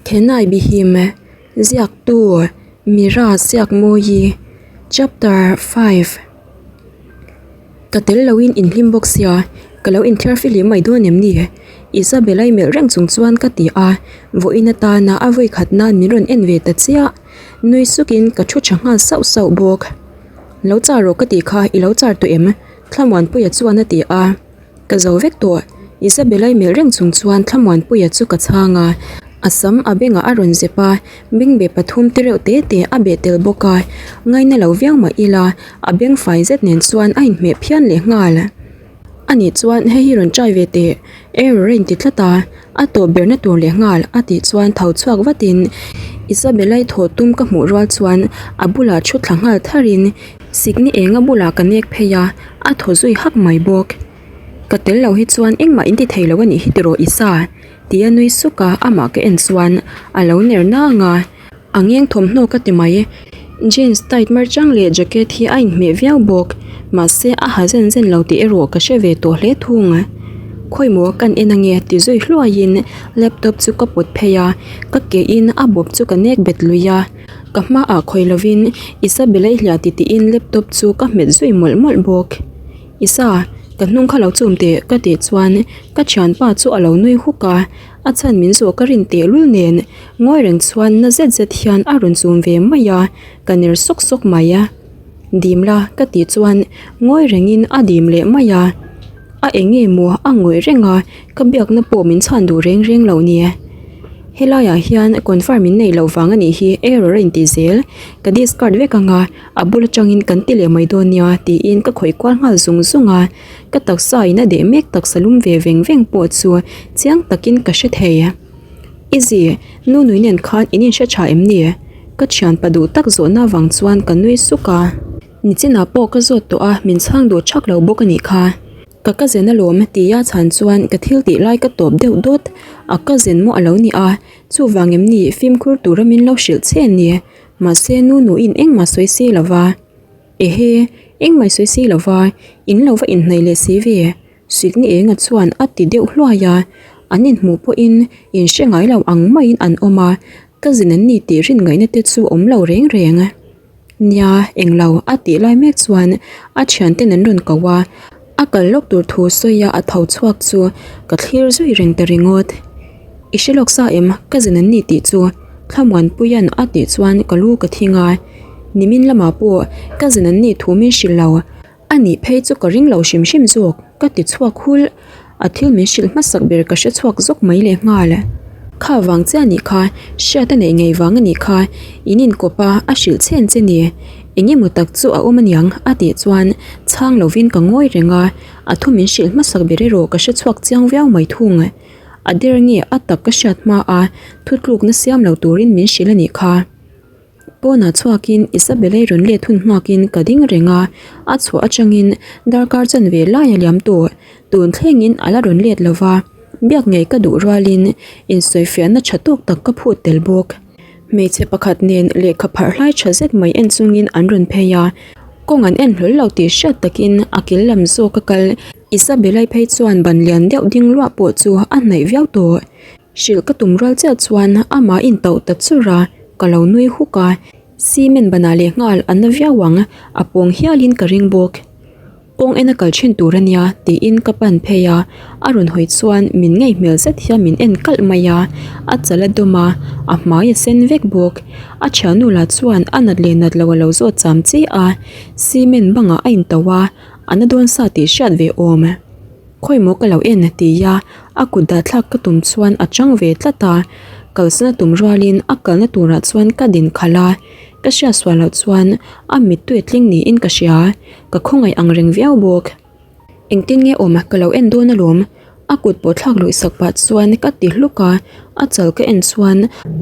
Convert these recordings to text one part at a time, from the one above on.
Thenai Bihim, Ziaktu, Mira Siakmawi, Chapter 5 Ka tel loin inhlim bawk sia, ka lo inthiar fihlim mai dawn em ni? Isabella-i melh reng chung chuan ka ti a, vawiin atana a vawi khat nan min rawn en ve ta chiah. Nui sukin ka thu tha nghal sauh sauh bawk. Lo char rawh ka tih kha i lo char tawh em? Thlamuanpuia chuan a ti a. Ka zo vek tawh. Isabella-i melh reng chung chuan Thlamuanpuia chu ka chhang a, a sam a bengah a rawn zep a, bengbe pathum te reuh te te a beh tel bawk a, ngaina lo viau mah ila a beng fai zet nen chuan a inhmeh phian leh nghal. Ani chuan hei hi rawn try ve teh, error a inti tlat a, a tawp berna tur leh nghal a tih chuan tho chhuak vatin Isabella-i thawh tum ka hmuh rual chuan a bulah thu thla nghal tharin Sikni enga bulah ka nek phei a, a thaw zui hak mai bawk. Ka tel lo hi chuan engmah in ti thei lo a nih hi tiraw Isa? Tia nui suk a, amah ka en chuan a lo ner nang a, a ngeng thawmhnaw ka ti mai. Jeans tight mar chang leh jacket hi a inhmeh viau bawk, mahse a ha zen zen lo tih erawh ka hre ve tawh hle thung. Khawimaw kan en ange ti zui hluaiin laptop chu ka pawt phei a, ka ke in a bawp chu ka nek bet lui a. Ka hmaah khawi lovin Isabella i hliah ti tiin laptop chu ka hmet zui mawlh mawlh bawk. Isa, ka hnung kha lo chum teh ka tih chuan ka thianpa chu a lo nui huk a, a chhan min zawh ka rin tehlul nen ngawi reng chuan na zet zet hian a rawn chum ve mai a, ka ner sawk sawk mai a. Dim la ka tih chuan ngawi rengin a dim leh mai a. A eng nge maw a ngawih reng a, ka biakna pawh min chhan duh reng reng lo ni. Helaiah hian confirm in nei loh vang a nih hi error a inti zel, ka discard vek ang a, a bul atangin kan ti leh mai dawn nia tiin ka khawih kual nghal zung zung a, ka taksa in a deh mek taksa lum ve veng veng pawh chu chiang takin ka hre thei. Izzy, nu nui nen khan in inhre tha em ni? Ka thianpa duh tak zawhna vang chuan ka nui suk a. Nichinah pawh ka zawt tawh a, min chhang duh thak lo bawk a nih kha. Ka cousin alawm tia chhan chuan ka thil tih lai ka tawp deuh dawt. A cousin maw a lo ni a, chuvang em ni fimkhur tura min lo hrilh che ni. Mahse nu nuin engmah sawi si lo va. Ehe, engmah sawi si lo va, in lo va inhnaih leh si ve. Sikni enga chuan a ti deuh hluai a, an inhmuh pawhin inhre ngai lo ang maiin an awm a, cousin an ni tih rin ngaihna te chu awm lo reng reng. Nia, englo a tih lai mek chuan a thianten an rawn ko a, a kal lawk tur thu sawi a a tho chhuak chu ka thlir zui reng ta ringawt. I hre lawk sa em ka zin an ni tih chu Thlamuanpuia'n a tih chuan ka lu ka thing a, nimin lamah pawh ka zin an nih thu min hrilh lo. A nih phei chu ka ring lo hrim hrim zawk, ka ti chhuak hul. A thil min hrilh hmasak ber ka hre chhuak zawk mai leh nghal. Kha vang che a nih kha, hriat a neih ngei vang a nih kha, in inkawp a, a hrilh chhen che ni. Eng emaw tak chu a awm aniang a tih chuan chhang lovin ka ngawi reng a, a thu min hrilh hmasak ber erawh ka hre chhuak chiang viau mai thung. A der nge a tak ka hriat hma a, thutlukna siam lo turin min hrilh a nih kha. Pawnah chhuakin Isabelle-i rawn let hun nghakin ka ding reng a, a chhuah atangin darkar chanve lai a liam tawh. Tun thlengin a la rawn let lo va, biak ngei ka duh rualin insawifiahna tha tawk tak ka phut tel bawk. Hmeichhe pakhat nen lehkha pharh hlai tha zet mai en chungin an rawn phei a, kawng an en hlawl lo tih hriat takin a kil lam zawk a kal. Isabelle-i phei chuan ban lian deuh ding luah pawh chu a hnaih viau tawh. Hrilh ka tum rual chiah chuan amah in tauh ta chur a, ka lo nui huk a, cement banah leh nghal a na viau ang, a pawng hialin ka ring bawk. Kawng en a kal thin tur a nia tiin ka pan phei a, a rawn hawi chuan min ngei hmel zet hian min en kalh mai a, a chal a dawm a, a hmai a sen vek bawk. A thiannu lah chuan a nat leh nat lo a lo zawt cham chi a, cement bangah a intauh a, a na dawn sa tih hriat ve awm. Khawi maw ka lo en a ti a, a kut dah thlak ka tum chuan a chang ve tlat a, kalsana tum rualin a kalna turah chuan ka din khalh a, ka hriat sual loh chuan a mittui tling niin ka hria, ka khawngaih ang reng viau bawk. Engtin nge awm ka lo en dawn alawm, a kut pawh thlak luih sak pah chuan ka ti hluk a, a chal ka en chuan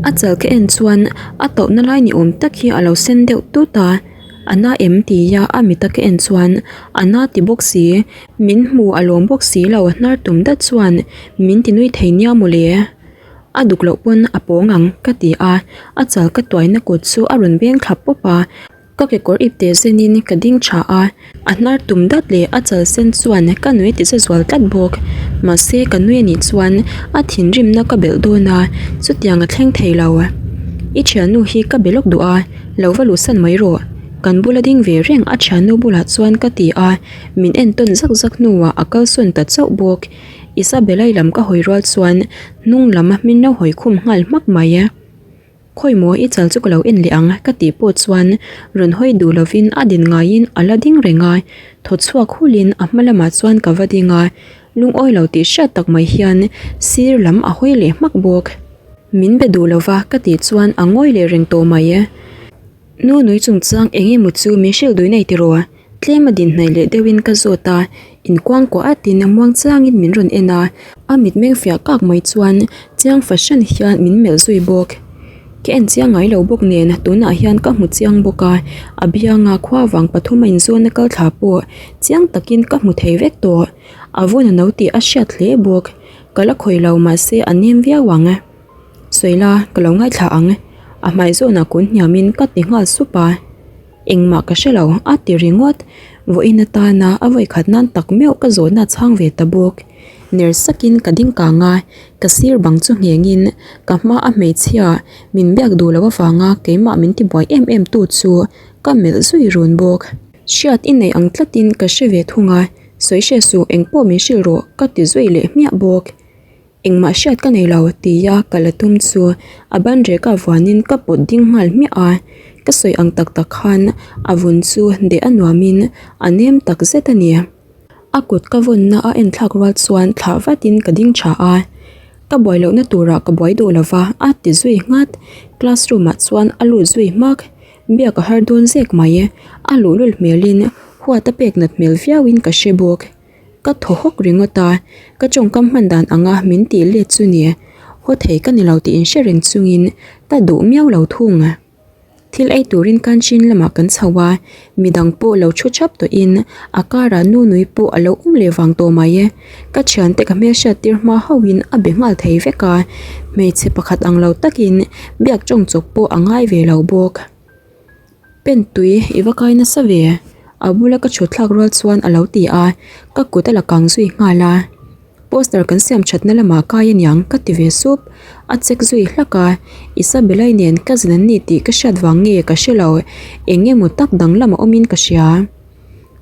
a chal ka en chuan a tauhna lai ni awm tak hi a lo sen deuh tut a. A na em tia a mita ka en chuan a na ti bawk si, min hmu a lawm bawk si lo hnar tum dat chuan min ti nui thei nia mawle. A duk loh pawn a pawng ang ka ti a, a chal ka tuaina kut chu a rawn beng thla pawp a, ka kekawr ip teh zenin ka ding tha a, a hnar tum dat leh a chal sen chuan ka nui ti za zual tlat bawk. Mahse ka nui anih chuan a thinrimna ka belh dawn a, chutiang a thleng thei lo. I thiannu hi ka be lawk duh a, lo va luhsan mai rawh. Kan bula ding ve reng a thiannu bulah chuan ka ti a, min entawn zak zak hnuah a kalsawn ta chauh bawk. Isabella-i lam ka hawi rual chuan hnung lam min lo hawi khum nghal hmak mai. Khawi maw i chal chu ka lo en leh ang ka tih pawh chuan rawn hawi duh lovin a din ngaiin a la ding reng a, thaw chhuak hulin a hma lamah chuan ka va ding a, lungawi lo tih hriat tak mai hian sir lam a hawi leh hmak bawk. Min be duh lova ka tih chuan a ngawi leh reng tawh mai. Nu nui chungchang eng emaw chu min hrilh duh nei tiraw? Tlem a din hnaih leh deuhin ka zawt a, inkuangkuah atin a muang changin min rawn en a, a mitmeng fiah kak mai chuan chiang fahran hian min melh zui bawk. Ka en chiang ngai lo bawk nen tunah hian ka hmu chiang bawk a, a bianga khuavang pathum a inzawn a kal thla pawh chiang takin ka hmu thei vek tawh. A vun a no tih a hriat hle bawk. Ka la khawih lo mahse a nem viau ang. Sawi la, ka lo ngaithla ang. A hmai zawnah kun hniamin ka ti nghal sup a. Engmah ka hre lo, a ti ringawt. Vawiin atana a vawikhat nan tak meuh ka zawhna chhang ve ta bawk. Ner sakin ka ding kang a, ka sir bang chu nghengin ka hma a hmeichhia min biak duh loh avanga keimah min tibuai em em tu chu ka melh zui run bawk. Hriat i nei ang tlatin ka hre ve thung a, sawi hre suh engpawh min hrilh rawh ka ti zui leh hmiah bawk. Engmah hriat ka nei lo tia ka la tum chu a ban rek a vuanin ka pawt ding nghal hmiah a, ka sawi ang tak tak khan a vun chu deh a nuamin a nem tak zet a ni. A kut ka vawnna a enthlak rual chuan thlah vatin ka ding tha a, ka buai lohna turah ka buai duh lova a ti zui nghat, classroom ah chuan a lut zui hmak, biak a har dawn zek mai, a luhlul hmelin huat a pek nat hmel viauin ka hre bawk. Ka thaw hawk ringawt a, ka tawngkam hman dan anga min tih let chu ni. Haw thei ka ni lo tih inhre reng chungin ka duh miau lo thung. Thil ei turin canteen lamah kan chho a, midang pawh lo thu thap tawhin a karah nu nui pawh a lo awm leh vang tawh mai. Ka thiante ka hmelhriat tir hma hauhin a be nghal thei vek a, hmeichhe pakhat ang lo takin biak tawng chawp pawh a ngai ve lo bawk. Pen tui i va kai nasa ve, a bula ka chhut thlak rual chuan a lo ti a, ka kut a la kang zui nghal a. Poster kan siam thatna lamah kai aniang ka ti ve sup, a check zui hlak a, Isabella-i nen cousin an ni tih ka hriat vang nge ka hre lo, eng emaw tak danglam a awmin ka hria.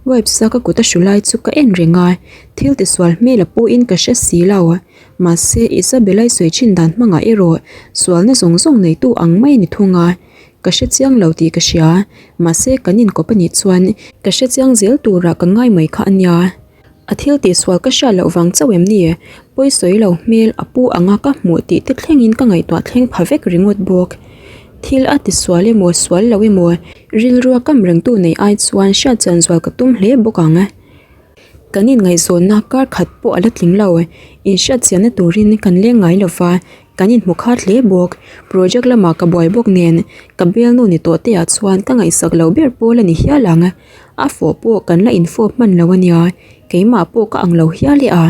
Wipes-a ka kut a hru lai chu ka en reng a, thil tisual hmel a puhin ka hre si lo. Mahse Isabella-i sawi thin dan hmangah erawh sualna zawng zawng neitu ang mai a ni thung a. Ka hre chiang lo tih ka hria, mahse kan inkawp a nih chuan ka hre chiang zel turah ka ngai mai kha a nia. A thil tihsual ka hriat loh vang chauh em ni? Pawi sawi lo hmel a pu anga ka hmuh tih te thlengin ka ngaihtuah thleng pha vek ringawt bawk. Thil a tisual emaw sual lo emaw rilrua kam rengtu nei ai chuan hriat chian zual ka tum hle bawk ang. Kan inngaihzawnna kar khat pawh a la tling lo. Inhriat chianna turin kan leng ngai lo va, kan inhmu khat hle bawk. Project lamah ka buai bawk nen, ka bialnu ni tawh te ah chuan ka ngaihsak lo ber pawl a ni hial ang. A fawh pawh kan la infawp hman lo a nia, keimah pawh ka ang lo hial e a.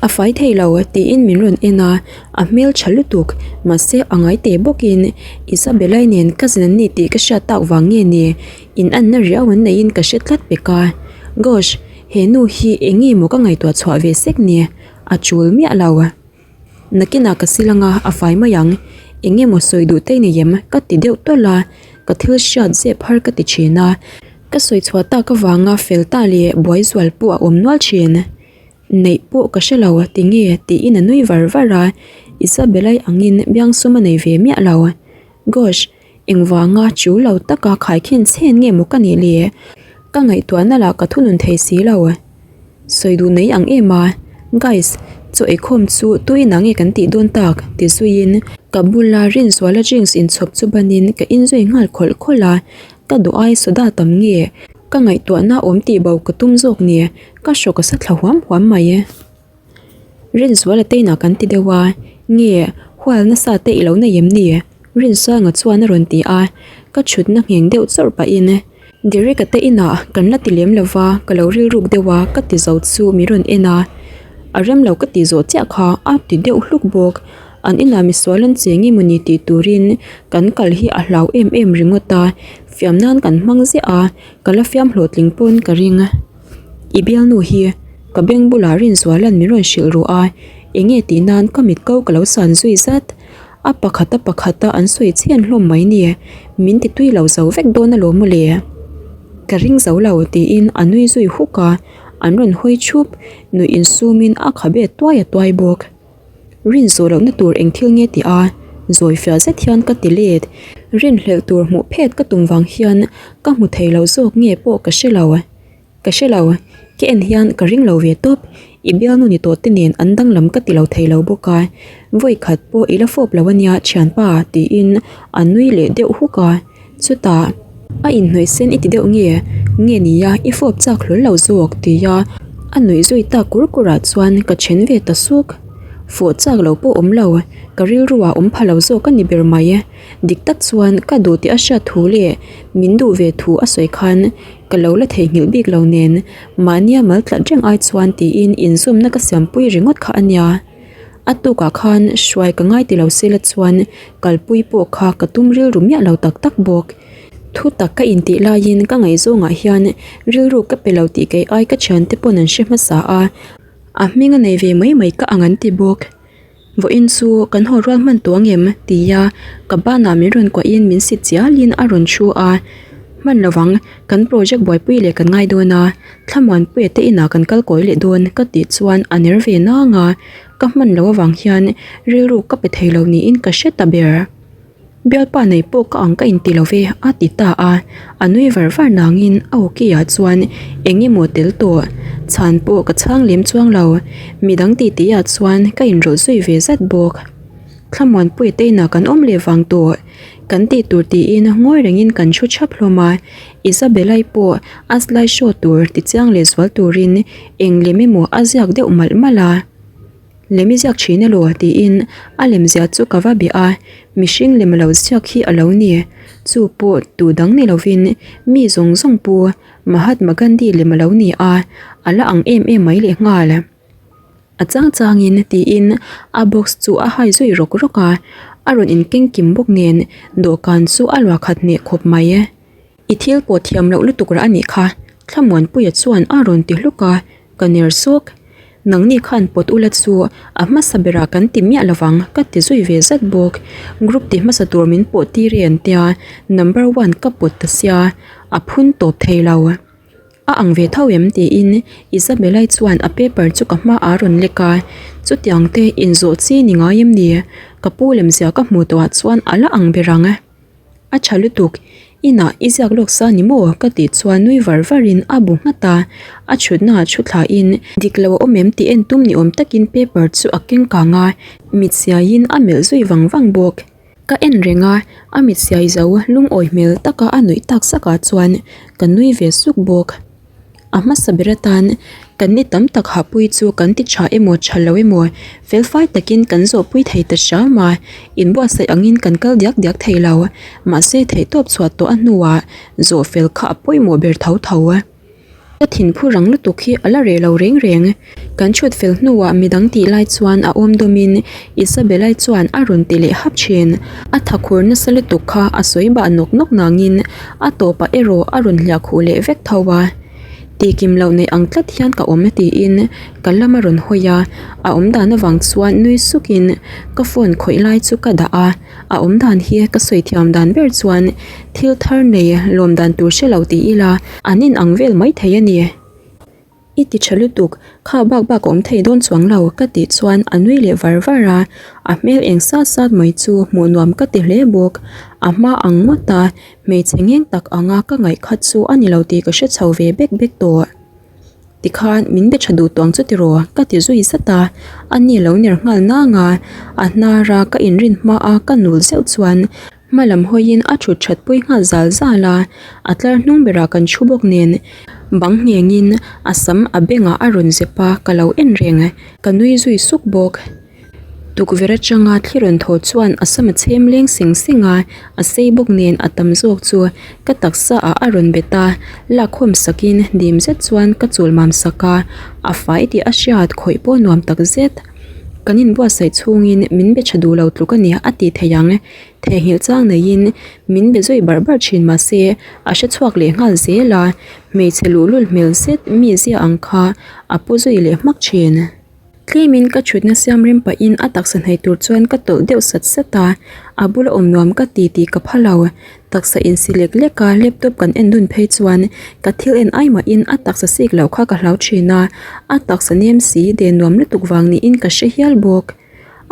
A fai thei lo tiin min rawn en a, a hmel tha lutuk mahse a ngai teh bawkin Isabella-i nen cousin an ni tih ka hriat tak vang nge ni in anna riau an neihin ka hre tlat pek a, gosh he nu hi eng nge maw ka ngaihtuah chhuah ve sek ni a chul miah lo. Nakinah ka sil anga a fai mai ang eng nge maw sawi duh te nei em ka ti deuh tawlh a, ka thil hriat zep har ka ti thin a, ka sawi chhuah tak avanga fel ta leh buai zual pawh a awm nual thin. Neih pawh ka hre lo tinge tiin a nui var var a, Isabella-i angin biangsum a nei ve miah lo. Gosh, engvanga chu lo taka khaikhin chhen nge maw ka nih le? Ka ngaihtuahna lah ka thunun thei si lo. Sawi duh nei ang em a? Guys, chaw eikhawm chu tuin ang nge kan tih dawn tak? ti zuiin ka bula Rinzuala drinks inchhawp chu banin ka inzui nghal khawlh khawlh a, ka duh ai soda tam nge? Ka ngaihtuahna awm tih bo ka tum zawk ni, ka hrawk a sa thla huam huam mai. Rinzuala te inah kan ti deuh a, nge hual nasa te i lo nei em ni? Rinsanga chuan a rawn ti a, ka thutna ngheng deuh chawrh pahin Derek-a te inah kan la ti lem lo va, ka lo rilruk deuh a ka ti zo chu min rawn en a, a rem lo ka tih zawh chiah kha a ti deuh hluk bawk. An inah misual an cheng emawni tih turin kan kal hi a hlau em em ringawt a, fiam nan kan hmang ziah a, ka la fiam hlawhtling pawn ka ring. I bialnu hi. Ka beng bulah Rinzuala'n min rawn hrilh ruh a, eng nge tih nan ka mit ko ka lo san zui zat. A pakhat a pakhat a an sawi chhian hlawm mai ni, min ti tui lo zo vek dawn alawm mawle. Ka ring zo lo tiin a nui zui huk a, an rawn hawi thup, nuih insumin a khabe tuai a tuai bawk. Rin zawh lohna tur eng thil nge tih a, zawi fiah zet hian ka ti let. Rinhlelh tur hmuh phet ka tum vang hian ka hmu thei lo zawk nge pawh ka hre lo. Ka hre lo, ka en hian ka ring lo ve tawp. I bialnu ni tawh te nen an danglam ka ti lo thei lo bawk a, vawi khat pawh i la fawp lo a nia thianpa tiin a nui leh deuh huk a. Chutah, a inhnawih sen i ti deuh nge? Nge nia i fawp chak hlawl lo zawk tia a nuih zui tak kur kur ah chuan ka then ve ta suk. Fawh chak lo pawh awm lo, ka rilru ah awm pha lo zawk a ni ber mai. Dik tak chuan ka duh tih a hriat thu leh min duh ve thu a sawi khan ka lo la theihnghilh bik lo nen mahnia mal tlat reng ai chuan tiin inzawmna ka siampui ringawt kha a nia. A tukah khan hruai ka ngai ti lo sela chuan kalpui pawh kha ka tum rilru miah lo tak tak bawk. Thu tak ka intih laiin ka ngaihzawngah hian rilru ka pe lo tih kei ai ka thiante pawn an hre hmasa a, a hming a nei ve mai mai ka ang an ti bawk. Vawiin chu kan haw rual hman tawh ang em? tia ka banah min rawn kuahin min sit chialin a rawn thu a, Hman lovang, kan project buaipui leh kan ngai dawn a, Thlamuanpuia te inah kan kal kawi leh dawn ka tih chuan a ner ve nang a, ka hman loh avang hian rilru ka pe thei lo niin ka hre ta ber. Bialpa nei pawh ka ang ka inti lo ve a ti ta a, a nui var var nangin a awki ah chuan eng emaw tel tawh chhan pawh ka chhang lem chuang lo, midang titi ah chuan ka inrawlh zui ve zat bawk. Thlamuanpuia te inah kan awm leh vang tawh kan tih tur tiin ngawi rengin kan thu thap hlawm a, Isabella-i pawh a slide show tur ti chiang leh zual turin eng lem emaw a ziak deuh malh malh a. Lem i ziak thin elaw? tiin a lem ziah chu ka va bia a, mihring lem lo ziak hi a lo ni. Chu pawh tu dang ni lovin mi zawng zawng pu Mahatma Gandhi lem a lo ni a, a la ang em em mai leh nghal. A chang changin tiin a box chu a hai zui rawk rawk a, a rawn inkeng kim bawk nen dawhkan chu a luah khat hneh khawp mai. I thil pawh thiam loh lutuk rah a nih kha, Thlamuanpuia chuan a rawn ti hluk a, ka ner sawk. Nangni khan pawt ula chu a hmasa berah kan ti miah lovang ka ti zui ve zat bawk. Group ti hmasa tur min pawh tir e an tia, number one ka pawt ta sia, a phun tawp thei lo. A ang ve tho em? tiin Isabella-i chuan a paper chu ka hmaah a rawn lek a, chutiang te inzawh chi ni ngai em ni? Ka pu lemzia ka hmu tawhah chuan a la ang ber ang. A tha lutuk, inah i ziak lawk sa ni maw? ka tih chuan nui var varin a bu nghat a, a chhutnaah thu thlain dik lo a awm em tih en tum ni awm takin paper chu a keng kang a, mit siaiin a melh zui vang vang bawk. Ka en reng a, a mit siai zo lungawi hmel taka a nuih tak sakah chuan ka nui ve suk bawk. A hmasa ber atan kan ni tam tak hahpui chu kan ti tha emaw tha lo emaw felfai takin kan zawhpui thei ta hram a, inbuatsaih angin kan kal diak diak thei lo. Mahse theihtawp chhuah tawh a hnuah zawh fel kha a pawimawh ber tho tho. Ka thinphu rang lutuk hi a la reh lo reng reng. Kan chhut fel hnuah midang tih lai chuan a awm dawmin Isabella-i chuan a rawn ti leh hap thin. A thakhur nasa lutuk kha a sawi bah nawk nawk nangin a tawpah erawh a rawn hliah khuh leh vek tho a. Tihkim loh neih ang tlat hian ka awm tiin ka lam a rawn hawi a, a awm dan avang chuan nui sukin ka phone khawih lai chu ka dah a, a awm dan hi ka sawi thiam dan ber chuan thil thar nei lawm dan tur hre lo ti ila an inang vel maithei a ni. I ti tha lutuk, kha bak bak a awm thei dawn chuang lo ka tih chuan a nui leh var var a, a hmel eng sat sat mai chu hmuh nuam ka ti hle bawk. A hma ang ngawt a, hmeichhe ngeng tak anga ka ngaih kha chu a ni lo tih ka hre chho ve bek bek tawh. Tikhan min be tha duh tuang chu tiraw ka ti zui zat a, a ni lo ner nghal nang a, a hnar a ka inrin hma a ka nul zeuh chuan Hma lam hawiin a thut that pui nghal zal zal a, a tlar hnung berah kan thu bawk nen bang nghengin a sam a bengah a rawn zep a, ka lo en reng. Ka nui zui suk bawk. Tukverh atanga thli rawn thaw chuan a sam a chhem leng seng seng a, a sei bawk nen a tam zawk chu ka taksa ah a rawn bet a, lakkhawm sakin dim zet chuan ka chul mam sak a, a fai tih a hriat khawih pawh nuam tak zet. Kan inbuatsaih chhungin min be tha duh lo tluk a ni a tih theih ang. Theihnghilh chang neiin min be zui barh barh thin mahse a hre chhuak leh nghal zel a, hmeichhe luhlul hmel zet mi zia ang kha a pu zui leh hmak thin. Tlemin ka thutna siam rem pahin a taksa hnaih tur chuan ka tawlh deuh sat sat a, a bula awm nuam ka ti tih ka pha lo. Taksa insi lek lek a laptop kan en dun phei chuan ka thil en ai mahin a taksa sik loh kha ka hlau thin a, a taksa nem si den nuam lutuk vang niin ka hre hial bawk.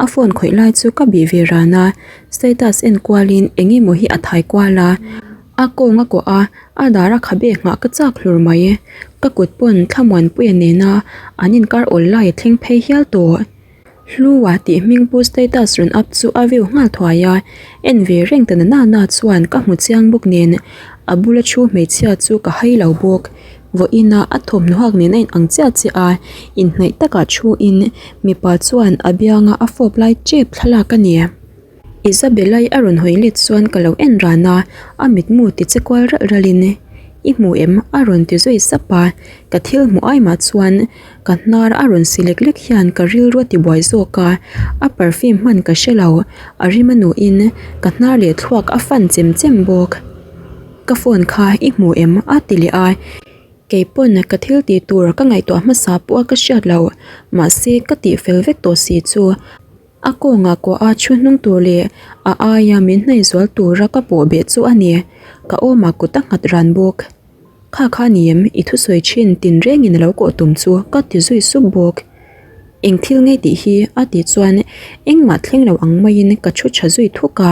A phone khawih lai chu ka bih ve ran a, status en kualin eng emaw hi a thai kual a, a kawng a kawh a, a dar a khabe nghah ka chak hlur mai. Ka kut pawn Thlamuanpuia nena an inkar awl lai a thleng phei hial tawh. Hlua tih hming pu status rawn up chu a view nghal thuai a, en ve reng ta na na na chuan ka hmu chiang bawk nen a bula thu hmeichhia chu ka hai lo bawk. Vawiina a thawmhnaw hak nen a in ang chiah chiah a, inhnaih takah thuin mipa chuan a bianga a fawp lai tep thlalak a ni. Isabella-i a rawn hawi let chuan ka lo en ran a, a mitmu ti che kual ralh ralhin I hmu em? a rawn ti zui sap a, ka thil hmuh ai mah chuan ka hnar a rawn si lek lek hian ka rilru a ti buai zawk a, a perfume hman ka hre lo, a rim a nuhin ka hnar leh thluak a fan chem chem bawk. Ka phone kha i hmu em? a ti leh a, kei pawn ka thil tih tur ka ngaihtuah hmasa pawh a ka hriat lo, mahse ka tih fel vek tawh si chu a kawngah kuah a thu hnung tur leh a aia min hnaih zual tura ka pawh beh chu a ni, ka awmah kut a nghat ran bawk. Kha kha ni em i thusawi thin tinrengin a lo kawh tum chu ka ti zui sup bawk. Eng thil ngei tih hi a tih chuan engmah thleng lo ang maiin ka thu tha zui thuk a.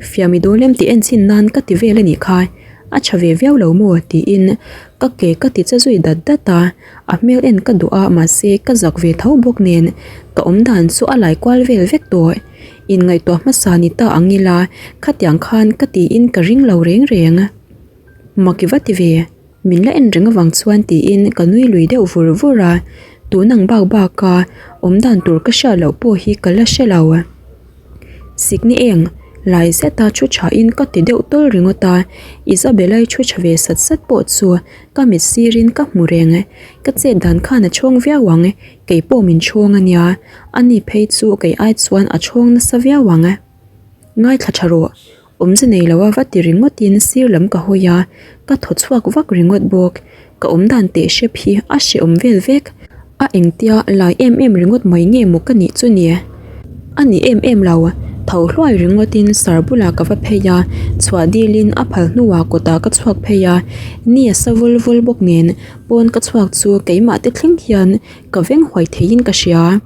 Fiam i dawn em tih en chhin nan ka ti vel a nih kha, a tha ve viau lo maw tiin ka ke ka ti che zui dat dat a, a hmel en ka duh a mahse ka zak ve tho bawk nen ka awm dan chu a lai kual vel vek tawh. Inngaihtuah hmasa ni ta ang ila khatiang khan ka tiin ka ring lo reng reng. Mak i va ti ve, min la en reng avang chuan tiin ka nui lui deuh vur vur a, tun ang bak bak a awm dan tur ka hriat loh pawh hi ka la hre lo. Sikni eng lai zeta thu tha in ka ti deuh tawl ringawt a, Isabella-i thu tha ve sat sat pawh chu ka mit sirin ka hmu reng, ka chet dan khan a chhawng viau ang, kei pawh min chhawng a nia, ani phei chu kei ai chuan a chhawng nasa viau ang. Ngaithla tha rawh, Awmze nei lo a va ti ringawtin sir lam ka hawi a, ka thaw chhuak vak ringawt bawk. Ka awm dan teh hrep hi a hrehawm vel vek. A engtia lai em em ringawt mai nge maw ka nih chu ni? A ni em em lo, tho hluai ringawtin sar bulah ka va phei a, chhuah dilin a phal hnuah kawtah ka chhuak phei a, ni a sa vul vul bawk nen pawn ka chhuak chu keimah te thleng hian ka veng huai theiin ka hria.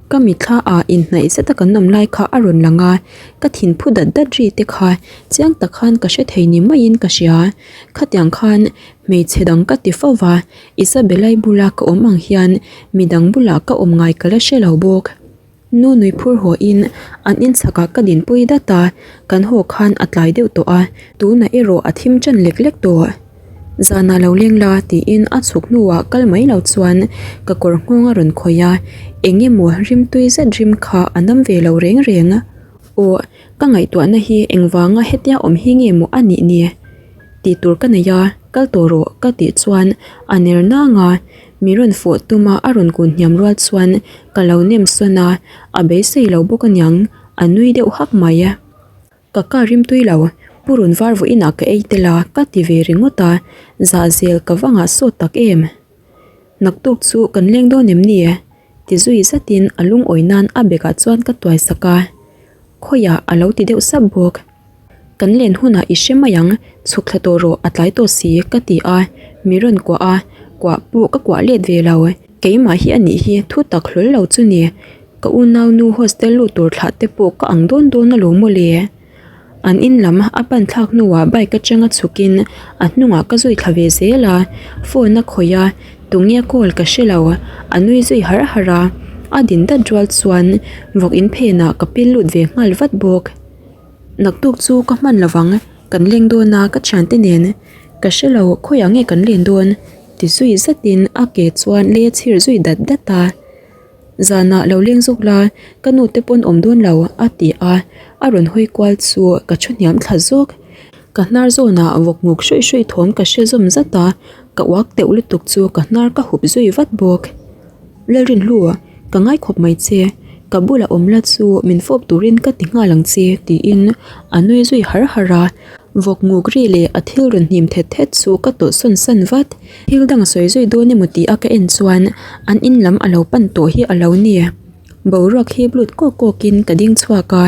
Ka mitthla ah inhnaih zet a kan awm lai kha a rawn lang a, ka thin phu dat dat ri te kha chiang tak khan ka hre thei ni maiin ka hria. Khatiang khan hmeichhe dang ka ti fo va, Isabella-i bula ka awm ang hian midang bulah ka awm ngai ka la hre lo bawk. Nu nui phur haw in an inchhakah ka dinpui dat a, kan haw khan a tlai deuh tawh a, tunah erawh a thim ṭan lek lek tawh. Zanah lo leng la tiin a chhuk hnuah kal mai lo chuan ka kawr nghawng a rawn khawih a, eng emaw rimtui zet rim kha a nam ve lo reng reng. Aw, ka ngaihtuahna hi engvanga hetia awm hi nge maw a nih ni? Tih tur ka nei a, kal tawh rawh ka tih chuan a ner nang a, mi rawn fawh tuma a rawn kun hniam rual chuan ka lo nem sawn a, a beisei lo bawk aniang a nui deuh hak mai. Ka car rim tui lo, purun var vawiinah ka ei tel a, ka ti ve ringawt a, zahzel ka va ngah sawt tak em. Naktuk chu kan leng dawn em ni? Ti zui zatin a lungawi nan a bekah chuan ka tuai sak a, khawiah a lo ti deuh sap bawk. Kan len hunah i hre mai ang, chhuk thla tawh rawh a tlai tawh si ka ti a, mi rawn kuah a, kuah pawh ka kuah let ve lo. Keimah hi a nih hi thu tak hlawl lo chu ni. Ka unaunu hostel lut tur thlah te pawh ka ang dawn dawn alawm mawle. An in lam a pan thlak hnuah bike atanga chhukin a hnungah ka zui thla ve zel a, phone a khawih a, tunge call ka hre lo, a nui zui har har a, a din dat rual chuan vawk in phenah ka pil lut ve nghal vat bawk. Naktuk chu ka hman lovang, kan leng dawn a ka thiante nen ka hre lo khawiah nge kan len dawn ti zui zatin a ke chuan lei a chhir zui dat dat a. Zanah lo leng zawk la, ka nu te pawn awm dawn lo a ti a, a rawn hawi kual chu ka thu hniam thla zawk. Ka hnar zawnah vawk nguk hruih hruih thawm ka hre zawm zat a, ka uak teuh lutuk chu ka hnar ka hup zui vat bawk. Lalrinhlu, ka ngai khawp mai che. Ka bula awm la chu min fawp turin ka ti nghal ang che tiin a nui zui har har a. Vawk nguk ri leh a thil rawn hnim thet thet chu ka tawlh sawn san vat. Thil dang a sawi zui dawn emaw tih a ka en chuan an in lam a lo pan tawh hi a lo ni. Boruak hi blut kawk kawk in ka ding chhuak a,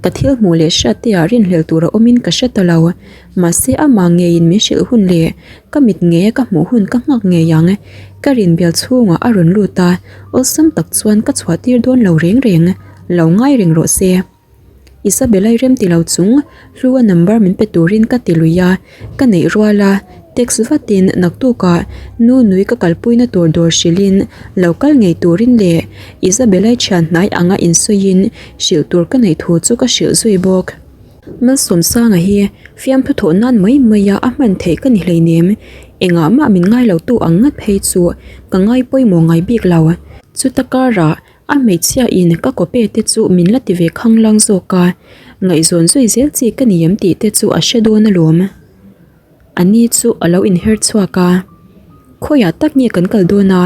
ka thil hmuh leh hriat te ah rinhlelh tur a awm in ka hre ta lo. Mahse amah ngeiin min hrilh hun leh ka mit ngei a ka hmuh hun ka nghak ngei ang. Ka rinbial chhungah a rawn lut a, awlsam tak chuan ka chhuah tir dawn lo reng reng, lo ngai reng rawh se. Isabella-i rem ti lo chung Hlua number min pe turin ka ti lui a, ka neih rual a, text vatin naktukah nu nui ka kalpuina tur dawr hrilhin lo kal ngei turin leh Isabella-i thian hnai anga insawiin hrilh tur ka neih thu chu ka hrilh zui bawk. Malsawmsanga hi fiamthu thawh nan mai mai a a hman theih ka ni hleinem, engah mah min ngai lo tu ang ngat phei chu ka ngai pawimawh ngai bik lo. Chuta karah A hmeichhia in ka kawpe te chu min la ti ve khanglang zawk a, ngaihzawn zui zel chi ka ni em tih te chu a hre dawn alawm. A ni chu a lo inher chhuak a, Khawiah tak nge kan kal dawn a?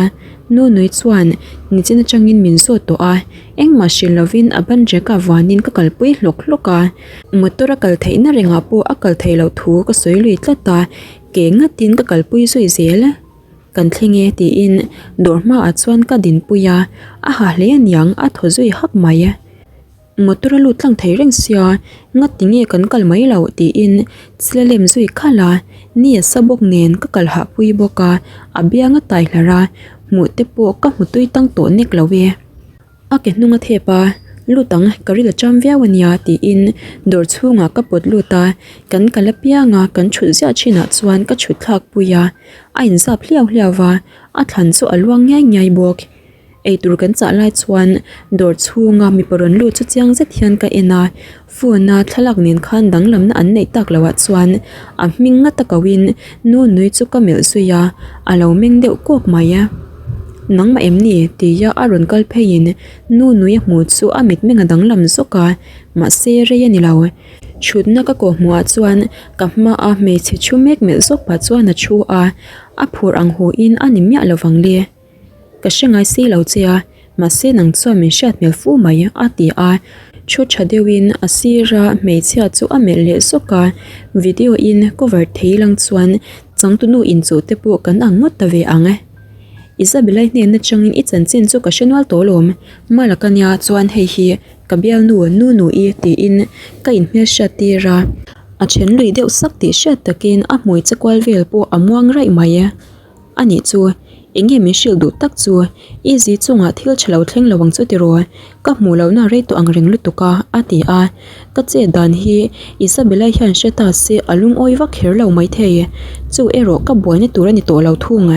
Nunui chuan nichin atangin min zawt tawh a, engmah hrilh lovin a ban rek a vanin ka kalpui hlawk hlawk a, motor a kal theihna rengah pawh a kal theih loh thu ka sawi lui tlat a, ke ngatin ka kalpui zui zel. Kan thleng e tiin dawr hmaah chuan ka dinpui a, a ha hle aniang a thaw zui hak mai. Motor a lut tlang thei reng sia, ngati nge kan kal mai loh tiin chil a lem zui khalh a, ni a sa bawk nen ka kal hah pui bawk a, a biang a tai hlarh a, hmuh te pawh ka hmu tui tang tawh nek lo e. A ke hnung a thep a, Lut ang, ka ril a cham viau a nia tiin dawr chhungah ka pawt lut a, kan kal apiang a kan thut ziah thinah chuan ka thut thlak pui a, a inzap hliau hliau va, a thlan chu a luang ngiai ngiai bawk. Eitur kan chah lai chuan dawr chhunga mipa rawn lut chu chiang zet hian ka en a, phone a thlalak nen khan danglamna an neih tak loh ah chuan a hming ngata ko in nu nui chu ka melh zui a, a lo meng deuh kawk mai a. Nangmah em ni? tia a rawn kal pheiin nu nui a hmuh chu a mitmeng a danglam zawk a, mahse rei a ni lo. Thutna ka kawh hmuhah chuan ka hmaa hmeichhe thu mek melh zawk pah chuan a thu a, a phur ang hu in a ni miah lovang le. Ka hre ngai si lo che a, mahse nang chuan min hriat hmel fu mai, a ti a. Thu tha deuhin a sira hmeichhia chu a melh leh zawk a, video in cover thei lang chuan changtunu inchuh te pawh kan ang ngawt ta ve ang. Isabella-i hnen atangin i chanchin chu ka hre nual tawh lawm, Malak ania chuan hei hi ka bialnu Nunu-i tiin ka inhmelhriat tir a. A then lui deuh sak tih hriat takin a hmui che kual vel pawh a muang raih mai. A nih chu, eng nge min hrilh duh tak chu? Izzy chungah thil tha lo thleng lo ang chu tiraw? Ka hmuh lohna rei tawh ang reng lutuk a, a ti a. Ka chet dan hi Isabella hian hre ta se a lungawi vak kher lo maithei. Chu erawh ka buaina tur a ni tawh lo thung.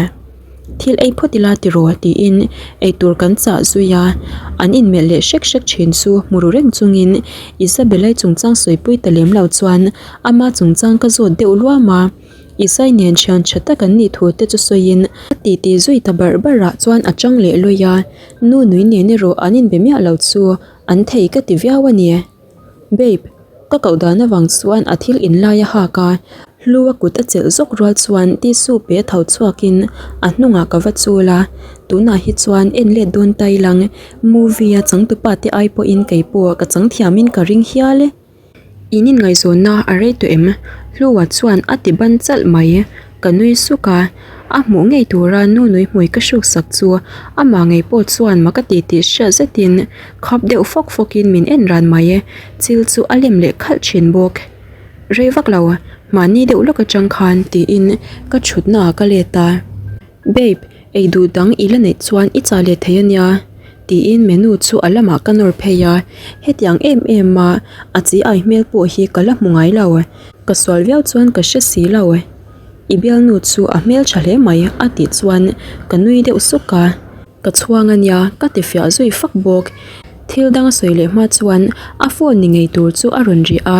Thil ei phawt ila tiraw? tiin eitur kan chah zui a. An inmelh leh hrek hrek thin chu hmu ru reng chungin Isabella-i chungchang sawipui ta lem lo chuan ama chungchang ka zawt deuh luam a. Isai nen thian tha tak an nih thu te chu sawiin a titi zui ta barh barh ah chuan a chang leh lawi a, nu nui nen erawh an inbe miah lo chu an thei ka ti viau a ni. Babe, ka koh dan avang chuan a thil in lai a hak a, hlu a kut a chelh zawk rual chuan tissue pe tho chhuak in a hnungah ka va chul a, tunah hi chuan en let dawn ta ilang movie a changtupa te ai pawhin keipawh ka chang thiam in ka ring hial e. In inngaihzawnna a rei tawh em? Hlua chuan a ti ban chalh mai. Ka nui suk a, a hmuh ngei tura nu nui hmui ka hruk sak chu amah ngei pawh chuan mak a ti tih hriat zetin khap deuh fawk fawkin min en ran mai. Chil chu a lem leh khalh thin bawk. Rei vak lo, mahni deuh lawk atang khan tiin ka thutnaah ka let a. Babe, ei duh dang i la neih chuan i chah leh thei a nia, tiin menu chu a lamah ka nawr phei a, hetiang em em a a chi ai hmel pawh hi ka la hmu ngai lo, ka sual viau chuan ka hre si lo. I bialnu chu a hmel tha hle mai a tih chuan ka nui deuh suk a. Ka chhuang a nia, ka ti fiah zui fak bawk. Thil dang a sawi leh hma chuan a phone ni ngei tur chu a rawn ri a,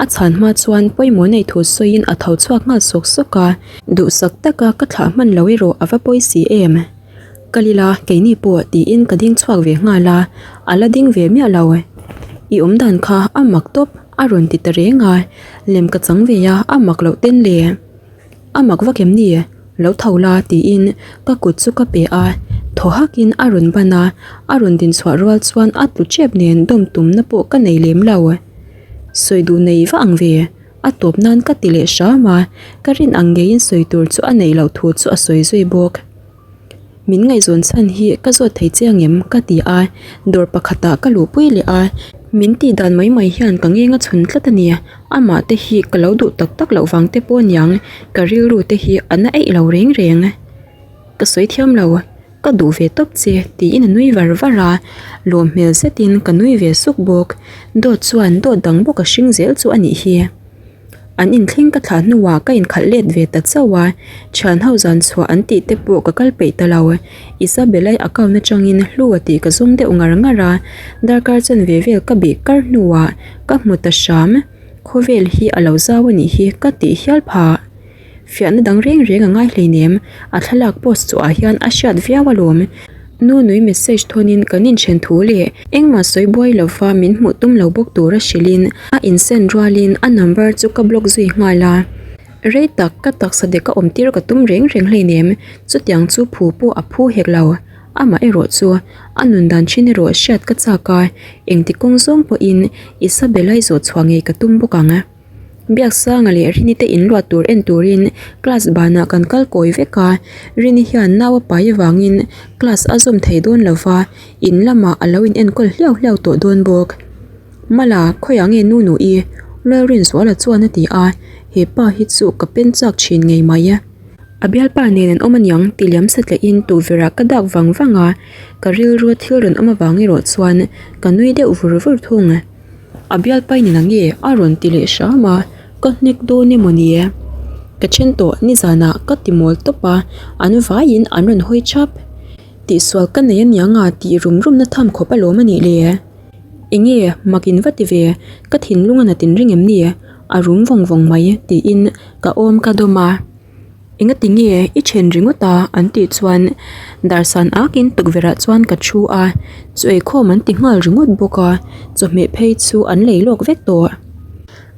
a chhan hma chuan pawimawh nei thu sawiin a tho chhuak nghal sawk sawk a, duhsak taka ka thlah hman lo erawh a va pawi si em. Ka lila keini pawh tiin ka ding chhuak ve nghal a, a la ding ve miah lo. I awm dan kha a mak tawp a rawn ti ta reng a, lem ka chang ve a, a mak loh ten le. A mak vak em ni? Lo tho la tiin ka kut chu ka pe a, Thaw hakin a rawn ban a, a rawn din chhuah rual chuan a tlu tep nen dawm tumna pawh ka nei lem lo. Sawi duh nei va ang ve, a tawp nan ka ti leh hram a, ka rin ang ngeiin sawi tur chu a neih loh thu chu a sawi zui bawk. Min ngaihzawn chhan hi ka zawt thei chiang em? ka ti a, dawr pakhatah ka luhpui leh a, min tih dan mai mai hian ka ngeng a chhun tlat a ni, amah te hi ka lo duh tak tak loh vang te pawh aniang, ka rilru te hi a na eih lo reng reng. Ka sawi thiam lo, ka duh ve tawp che tiin a nui var var a, lawm hmel zetin ka nui ve suk bawk, dawt chuan dawt dang bawk a hring zel chu a nih hi. An inthleng ka thlah hnuah ka inkhalh let ve ta chauh a, thian ho zan chhuah an tih te pawh ka kal peih ta lo. Isabella-i account atangin Hlua tih ka zawng deuh ngar ngar a, darkar chanve vel ka bih kar hnuah ka hmu ta hram, khawvel hi a lo zau a nih hi ka tih hial phah. Fiahna dang reng reng a ngai hleinem, a thlalak post chhuah hian a hriat viau alawm. Nu nui message thawnin kan inthen thu leh engmah sawi buai lova min hmuh tum lo bawk tura hrilhin a insend rualin a number chu ka block zui nghal a. Rei tak ka taksa dek a awm tir ka tum reng reng hleinem, chutiang chu phu pawh a phu hek lo. Amah erawh chu a nun dan thin erawh hriat ka chak a, engti kawng zawng pawhin Isabella-i zawh chhuah ngei ka tum bawk ang. Biaksanga leh Rini te inluat tur en turin class banah kan kal kawi vek a, Rini hian nau a pai avangin class a zawm thei dawn lo va, in lamah a lo in enkawl hliau hliau tawh dawn bawk. Mala, khawiah nge nu nu i? Lalrinzuala chuan a ti a, he pa hi chu ka pen chak thin ngei mai. A bialpa nen an awm aniang ti liam satliahin tukverh ah ka dak vang vang a, ka rilrua thil rawn awm avang erawh chuan ka nui deuh vur vur thung. A bialpai nen ang nge a rawn ti leh hram a, ka hnek dawn emaw ni e? Ka then tawh nizanah ka ti mawl tawp a, an vaiin an rawn hawi thap. Tihsual ka nei aniang a tih rum rum na tham khawp alawm a nih le. Enge mak in va ti ve, ka thinlung a nat in ring em ni? A rum vawng vawng mai tiin ka awm ka dawm a. Engati nge i then ringawt a? an tih chuan darsan akin tukverh ah chuan ka thu a, chaw eikhawm an ti nghal ringawt bawk a, chawhmeh phei chu an lei lawk vek tawh.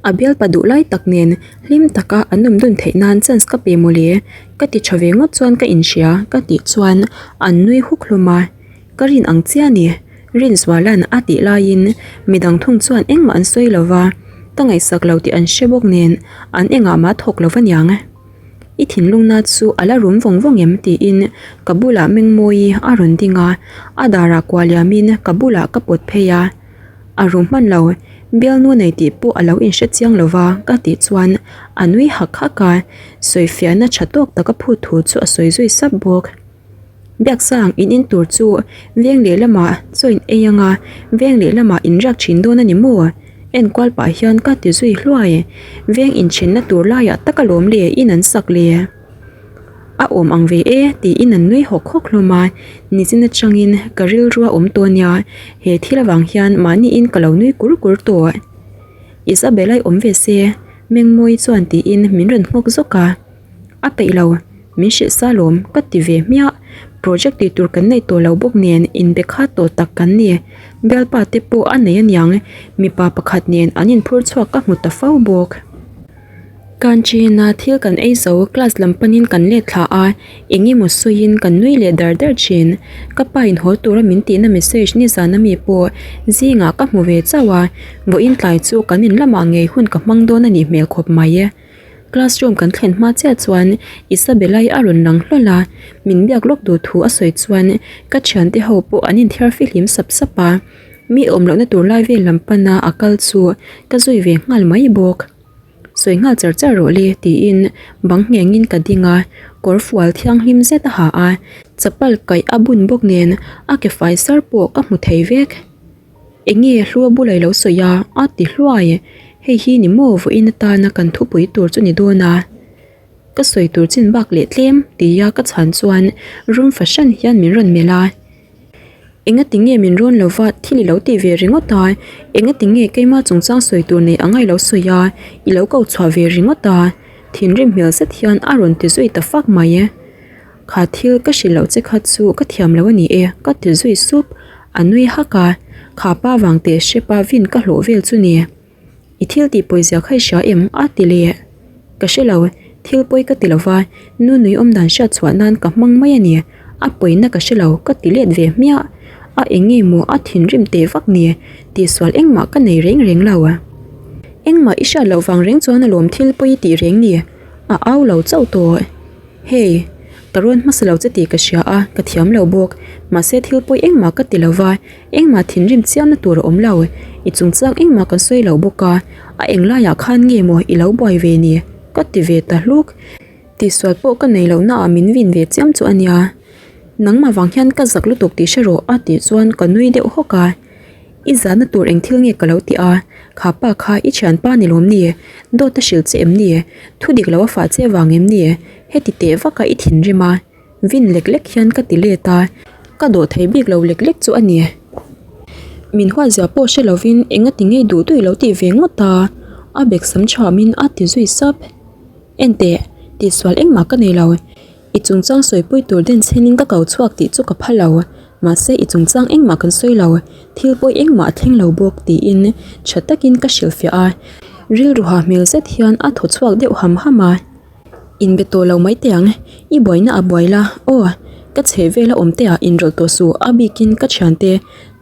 A bialpa duh lai tak nen hlim taka an awm dun theih nan chance ka pe mawle, ka ti tha ve ngawt chuan ka inhria ka tih chuan an nui huk hlawm a, ka rin ang chiah a ni. Rinzuala'n a tih laiin midang thung chuan engmah an sawi lo va, ka ngaihsak lo tih an hre bawk nen an engah mah thawk lo va niang. I thinlungna chu a la rum vawng vawng em? tiin ka bulah Mengmawii a rawn ding a, a darah kuah liamin ka bulah ka pawt phei a. A rum hman lo, bialnu nei tih pawh a lo inhre chiang lo va ka tih chuan a nui hak hak a, sawifiahna tha tawk taka phut thu chu a sawi zui sap bawk. Biaksang in in tur chu veng lehlamah chaw in ei anga veng lehlamah in riak thin dawn a ni maw? Enkual pah hian ka ti zui hluai. Veng inthenna tur laiah tak alawm le in an sak le. A awm ang ve e tiin an nui hawk hawk hlawm a, nichin atangin ka rilru a awm tawh nia, he thil avang hian mahniin ka lo nui kur kur tawh. Isabella-i awm ve se, Mengmawii chuan tiin min rawn nghawk zawk a. A peih lo, min hrilh sa lawm ka ti ve hmiah. Project tih tur kan neih tawh lo bawk nen inbe khat tawh tak kan ni. Bialpa te pawh a nei aniang, mipa pakhat nen an inphur chhuak ka hmu ta fo bawk. Canteen a thil kan ei zo class lam panin kan let thla a, eng emaw sawiin kan nui leh dar dar thin. Ka pa in haw tura min tihna message nizan ami pawh zingah ka hmu ve chauh a, vawiin tlai chu kan in lamah ngei hun ka hmang dawn a nih hmel khawp mai. Classroom kan thlen hma chiah chuan Isabella-i a rawn lang hlawl a, min biak lawk duh thu a sawi chuan ka thiante ho pawh an inthiar fihlim sap sap a, mi awm lohna tur lai vel lam pana a kal chu ka zui ve nghal mai bawk. Sawi nghal char char rawh le tiin bang nghengin ka ding a, kawr fual thianghlim zet a ha a, chapal kaih a bun bawk nen a ke fai sar pawh ka hmu thei vek. Enge hlua bula i lo sawi a? a ti hluai. Hei hi ni maw vawiin atana kan thupui tur chu ni dawn a? Ka sawi tur chin bak leh tlem tia ka chhan chuan rum fahran hian min rawn melh a. Engati nge min rawn lo va thil i lo tih ve ringawt a? Engati nge keima chungchang sawi tur nei anga i lo sawi a, i lo ko chhuah ve ringawt a? Thinrim hmel zet hian a rawn ti zui ta fak mai. Kha thil ka hrilh loh che kha chu ka thiam lo a ni e, ka ti zui sup. A nui hak a, kha pa vang teh hrep a vin ka hlawh vel chu ni. I thil tih pawizia kha i hria em? a ti leh. Ka hre lo, thil pawi ka ti lo va, nu nui awm dan hriat chhuah nan ka hmang mai a ni. A pawina ka hre lo ka ti let ve hmiah. A eng nge maw a thinrim teh vak ni? Tihsual engmah ka nei reng reng lo. Engmah i hriat loh vang reng chuan alawm thil pawi i tih reng ni? A au lo chauh tawh. Hey, ka rawn hmasa lo che tih ka hria a, ka thiam lo bawk. Mahse thil pawi engmah ka ti lo va, engmah thinrim chiamna tur a awm lo. I chungchang engmah kan sawi lo bawk a, a englaiah khan nge maw i lo buai ve ni? Ka ti ve ta hluk. Tihsual pawh ka nei lohna ah min vin ve chiam chu a nia. Nangmah vang hian ka zak lutuk tih hre rawh a tih chuan ka nui deuh hawk a. I zahna tur eng thil nge ka lo ti a, kha pa kha i thianpa ni lawm ni? Dawt a hrilh che em ni? Thu dik lo a fah che vang em ni? Heti teh vaka i thinrim a, vin lek lek hian ka ti let a, ka dawh thei bik lo lek lek chu a ni. Min huat zia pawh hre lovin engati ngei duh duh i lo tih ve ngawt a, a bek sam thamin a ti zui sap. Enteh, tihsual engmah ka nei lo. I chungchang sawipui tur den chhenin ka kau chhuak tih chu ka pha lo, mahse i chungchang engmah kan sawi lo, thil pawi engmah a thleng lo bawk tiin tha takin ka hrilhfiah a, rilru ha hmel zet hian a thaw chhuak deuh ham ham a. Inbe tawh lo mai teh ang, i buaina a buai la, aw, ka chheh vela awm teh ah inrawlh tawh suh a bikin ka thiante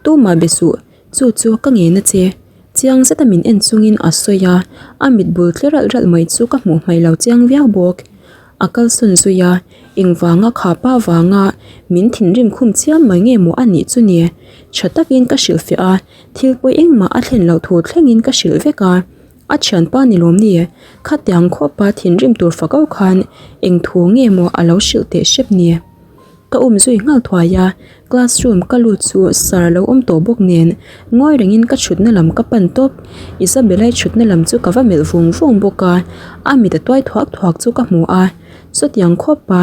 tumah be suh, Chu chu ka ngen a che. Chiang zeta min en chungin a sawi a, a mit bul tle ralh ralh mai chu ka hmuh hmaih lo chiang viau bawk. A kalsawn zui a, engvanga kha pa vanga min thinrim khum chiam mai nge maw a nih chu ni. Tha takin ka hrilhfiah a, thil pawi engmah a thlen loh thu thlengin ka hrilh vek a. A thianpa ni lawm ni? Khatiang khawpa thinrim tur fak auh khan eng thu nge maw a lo hrilh teh hrep ni? Ka um zui nghal thuai a, classroom ka lut chu sir a lo awm tawh bawk nen ngawi rengin ka thutna lam ka pan tawp. Isabella-i thutna lam chu ka va melh vung vung bawk a, a mit a tuai thuak thuak chu ka hmu a, chutiang khawpa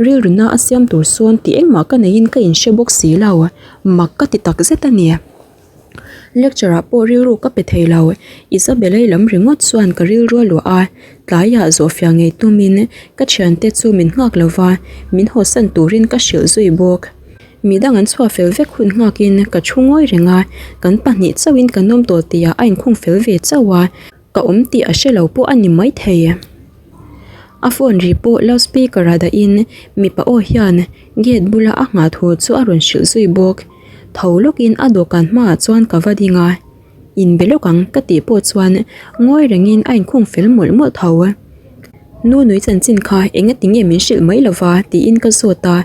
rilru na a siam tur sawn tih engmah ka neiin ka inhre bawk si lo, mak ka ti takzet a ni. Lecture ah pawh rilru ka pe thei lo, Isabella-i lam ringawt chuan ka rilru a luah a, tlaiah zawhfiah ngei tumin ka thiante chu min nghak lo va, min hawsan turin ka hrilh zui bawk. Midang an chhuah fel vek hun nghakin ka thu ngawi reng a, kan pahnih chauhin kan awm tawh tihah a inkhung fel ve chauh a, ka awm tih a hre lo pawh a ni maithei. A phone ri pawh loudspeaker ah dahin mipa aw hian gate bula a nghah thu chu a rawn hrilh zui bawk. Tho lawkin a dawhkan hmaah chuan ka va ding a, inbe lawk ang ka tih pawh chuan ngawi rengin a inkhung fel mawlh mawlh tho. Nu nui chanchin kha engati nge min hrilh mai lova tiin ka zawt a,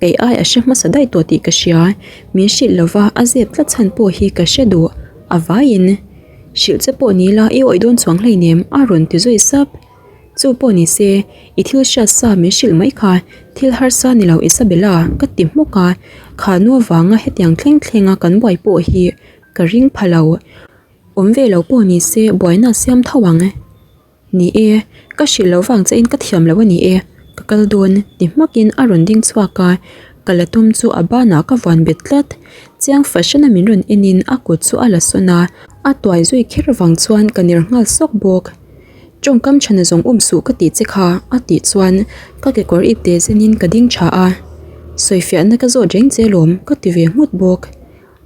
kei ai a hre hmasa daih tawh tih ka hria, min hrilh lova a zep tlat chhan pawh hi ka hre duh a vaiin. Hrilh che pawh ni la i awih dawn chuang hleinem a rawn ti zui sap. Chu pawh ni se, i thil hriat sa min hrilh mai kha, thil harsa ni lo Isabella ka ti hmawk a, kha nu avanga hetiang thleng thlenga kan buai pawh hi ka ring pha lo. Awm ve lo pawh ni se buaina a siam tho ang. Ni e, ka hrilh lo vang che in ka thiam lo a ni e, ka kal dawn ti hmakin a rawn ding chhuak a, ka la tum chu a banah ka vuan bet tlat. Chiang fahran a min rawn enin a kut chu a la sawn a, a tuai zui kher vang chuan ka ner nghal sawk bawk. Tawngkam chhana zawng um suh ka tih che kha a tih chuan ka kekawr ip te zenin ka ding tha a, sawifiahna ka zawt reng che lawm ka ti ve nghut bawk.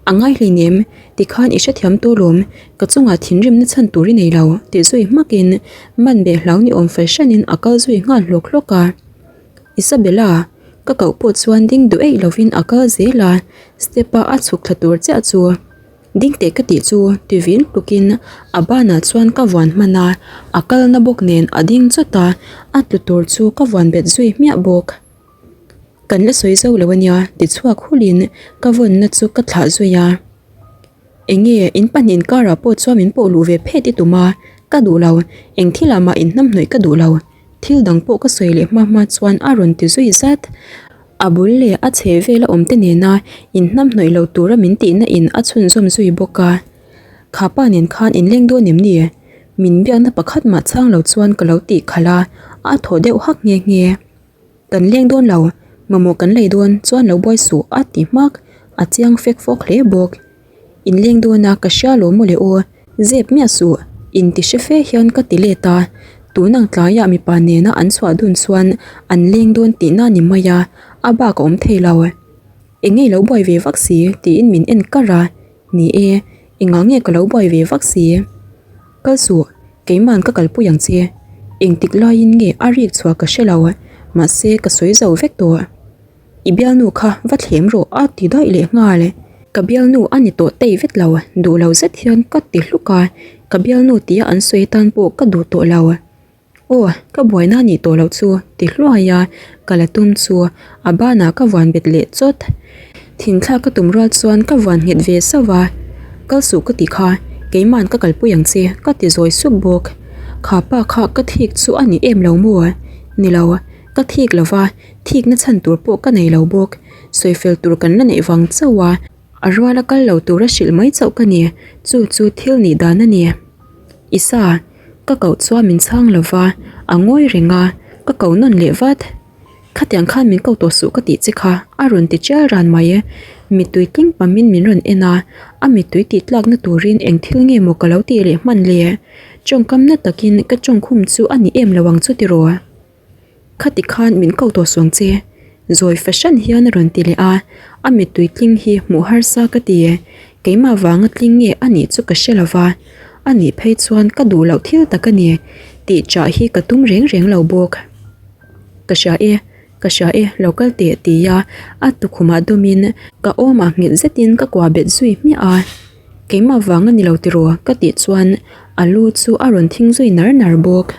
A ngai hleinem, tikhan i hrethiam tawh lawm, ka chungah thinrimna chhan tur i nei lo tih zui hmakin man beh hlau ni awm fel hranin a kal zui nghal hlawk hlawk a. Isabella, ka koh pawh chuan ding duh eih lovin a kal zel a, step a a chhuk thla tur chiah chu. Ding teh ka tih chu ti vin tlukin a banah chuan ka vuan hman a, a kalna bawk nen a ding chawt a, a tlu tur chu ka vuan bet zui hmiah bawk. Kan la sawi zo lo a nia ti chhuak hulin ka vawnna chu ka thlah zui a. Enge in pahnih karah pawh chuan min pawh luh ve phet i tum a, ka duh lo, eng thilah mah inhnamhnawih ka duh lo, thil dang pawh ka sawi leh hma hma chuan a rawn ti zui zat. A bul leh a chhe vela awm te nena inhnamhnawih lo tura min tihna in a chhunzawm zui bawk a. Kha pa nen khan inleng dawn em ni? Min biakna pakhat mah chhang lo chuan ka lo tih khalh a, a thaw deuh hak nghe nghe. Kan leng dawn lo, mamawh kan lei dawn chuan lo buai suh a ti hmak, a chiang fek fawk hle bawk. Inleng dawn a ka hria lo maw le aw, zep miah suh, inti hre fe hian ka ti let a, tun ang tlaiah mipa nena an chhuah dun chuan an leng dawn tihna ni mai a, a bak a awm thei lo. Eng nge i lo buai ve vak si? tiin min en kar a, ni e, engah nge ka lo buai ve vak si? Kal suh, keima'n ka kalpui ang che, engtik laiin nge a rik chhuah ka hre lo, mahse ka sawi zo vek tawh. I bialnu kha va thlem rawh a ti daih leh nghal. Ka bialnu a ni tawh tei vet lo, duh lo zet hian ka ti hluk a, ka bialnu tia an sawi atan pawh ka duh tawh lo. Aw, ka buaina a nih tawh loh chu ti hluai a, ka la tum chu a banah ka vuan bet leh chawt. Thinthlak ka tum rual chuan ka vuan nghet ve sauh a, kal suh ka ti kha, keima'n ka kalpui ang che ka ti zawi sup bawk. Kha pa kha ka thik chu a ni em lo maw? Ni lo, ka thik lo va, thikna chhan tur pawh ka nei lo bawk. Sawifel tur kan la neih vang chauh a, a ruala kal lo tura hrilh mai chauh ka ni, chu chu thil nih dan a ni. Isa, ka koh chuan min chhang lo va, a ngawi reng a, ka ko nawn leh vat. Khatiang khan min ko tawh suh ka tih che kha, a rawn ti chial ran mai. Mittui tling pamin min rawn en a, a mittui tih tlakna turin eng thil nge maw ka lo tih leh hman le? Tawngkam na takin ka tawngkhum chu a ni em lo ang chu tiraw? Khati khan min ko tawh suang che, zawi fahran hian a rawn ti leh a, a mittui tling hi hmuh harsa ka ti. Keimah vanga tling nge a nih chu ka hre lo va, a nih phei chuan ka duh loh thil tak a ni tih chah hi ka tum reng reng lo bawk. Ka hria e, ka hria e, lo kal teh ti a, a tukhumah dawmin ka awmah nghet zetin ka kuah bet zui hmiah a, keimah vang a ni lo tiraw ka tih chuan a lu chu a rawn thing zui nar nar bawk.